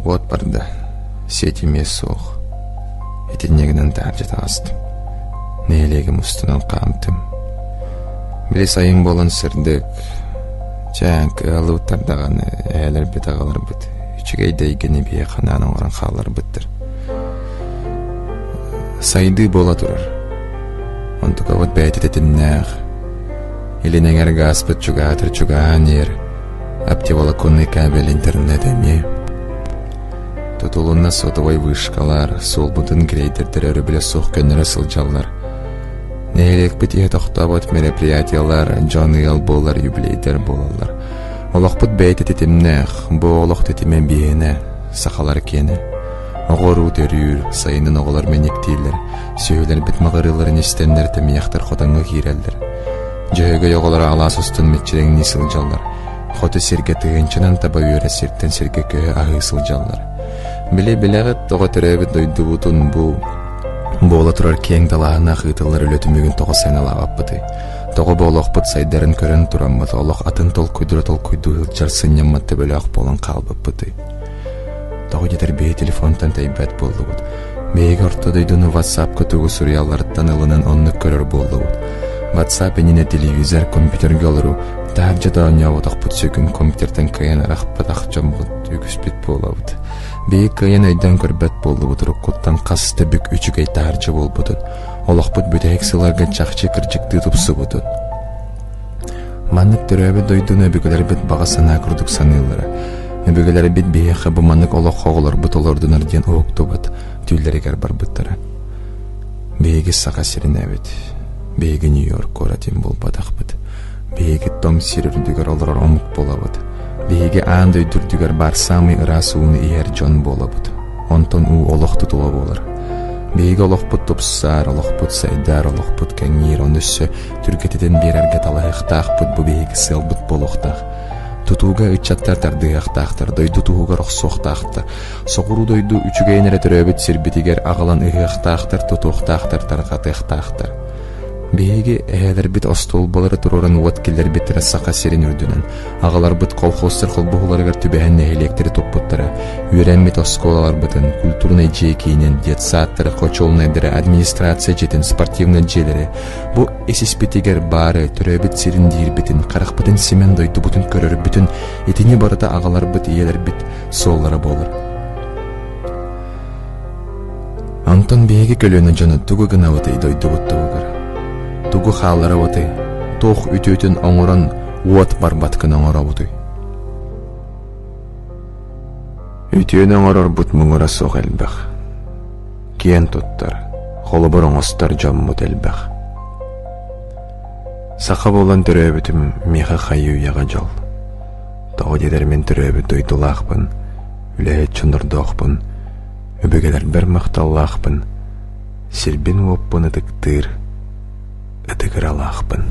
Уот барда, сиэт эмиэ суох. Итиннигинэн таһырдьа таҕыстым. Нэһилиэгим устунан хаамтым. Били сайын буолан сырдык, чээн кыалыбыттар даҕаны эһэлэрбит аҕаларбыт үчүгэй да эйгэни биһиэхэ анаан оҥорон хаалларбыттар. Сайдыы буола турар. Онтукабыт бэйэтэ тэтимнээх. Илин эҥэр гааспыт чугаһаатар чугаһаан иһэр. Оптиволоконный кабель интернет эмиэ. Тутулунна сотовай вышкалар, суолбутун грейдердэр өрөбүлэ суох көннөрө сылдьаллар. Нэһилиэкпит иһэ тохтообот мероприятиелар, дьон ыал буолар, юбилейдэр буолаллар. Олохпут бэйэтэ тэтимнээх, бу олох тэтимэ биһиэнэ, сахалар киэнэ. Оҕо-уруу төрүүр, сайынын оҕолор мэниктииллэр, сүөһүлэрбит маҕырыыларын истэннэр тэмийэхтэр хотоҥҥо киирэллэр. Дьөһөгөй оҕолоро алаас устун мэччирэҥнии сылдьаллар, хоту сиргэ тыһыынчанан таба үөрэ сиртэн сиргэ көһө аһыы сылдьаллар. Били билэҕит тоҕо төрөөбүт дойдубутун бу буола турар киэҥ далааһыннаах ыытыллар үлэ түмүгүн тоҕо сыаналаабаппытый? Тоҕо бу олохпут сайдарын көрөн тураммыт олох атын толкуйдара толкуйдуу сылдьар сынньаммат төбөлөөх буолан хаалбыппытый? Тоҕо диэтэр биһи телефонтан тэйбэт буоллубут. Биһиги орто дойдуну WhatsApp-ка тугу суруйалларыттан ылынан оннук көрөр буоллубут. WhatsApp иннинэ телевизор, компьютерга олоруу, таһырдьа да оонньооботохпут сүгүн компьютертан кыайан арахпатах дьоммут үгүспүт буолабыт. Биһиги кыайан өйдөөн көрбөт буоллубут уруккуттан хас да бүк үчүгэй таһырдьа буолбутун, олохпут бүтэһик сылларга чахчы кырдьыктыы тупсубутун. Маннык төрөөбүт дойдуну өбүгэлэрбит баҕа санаа курдук саныыллара. Өбүгэлэрбит биһиэхэ бу маннык олоххо оҕолорбут олордунар диэн уһуктубат түүллэригэр барбыттара. Биһиги Саха сирин эбит. Биһиги Нью-Йорк куоратын булбатахпыт. Биһиги тоҥ сир үрдүгэр олорор омук буолабыт. Биһиги аан дойду үрдүгэр баар саамай ыраас ууну иһэр дьон буолабыт. Онтон уу олох тутула буолар. Биһиги олохпут тупсар, олохпут сайдар, олохпут кэҥиир, ону өссө түргэтитэн биэрэргэ талаһыахтаахпыт бу биһиги сыалбыт буолуохтаах. Тутууга ыччаттар тардыһыахтаахтар, дойду туһугар охсуохтаахтар. Соҕуруу дойду үчүгэйин эрэ төрөөбүт сирбитигэр аҕалан ыһыахтаахтар, тутуохтаахтар, тарҕатыахтаахтар. Биһиги эһээлэрбит остуолбалары туруоран уот киллэрбиттэрэ Саха сирин үрдүнэн. Аҕаларбыт колхозтар холбоһууларыгар түбэһэн нэһилиэктэри туппуттара. Үөрэммит оскуолаларбытын, культурнай дьиэ киинин, детсадтары, хочуолунайдары, администрация дьиэтин, спортивнай дьиэлэри, Бу ис-испитигэр баары, төрөөбүт сирин диирбитин, харахпытын симэн дойдубутун көрөрбүтүн итини барыта аҕаларбыт, ийэлэрбит суоллара буолар. Онтон биһиги көлүөнэ дьоно тугу гынабытый дойдубут туһугар? Тугу хаалларабытый? Туох үтүөтүн оҥорон уот барбат гына оҥоробутуй? Үтүөнү оҥорорбут муҥура суох элбэх. Киэн туттар, холобур оҥостор дьоммут элбэх. Саха буолан төрөөбүтүм миэхэ хайыы-үйэҕэ дьол. Тоҕо диэтэр мин төрөөбүт дойдулаахпын, үлэһит дьоннордоохпун, өбүгэлэрбэр махталлаахпын, сирбин-уоппун ытыктыыр ытык ыралаахпын.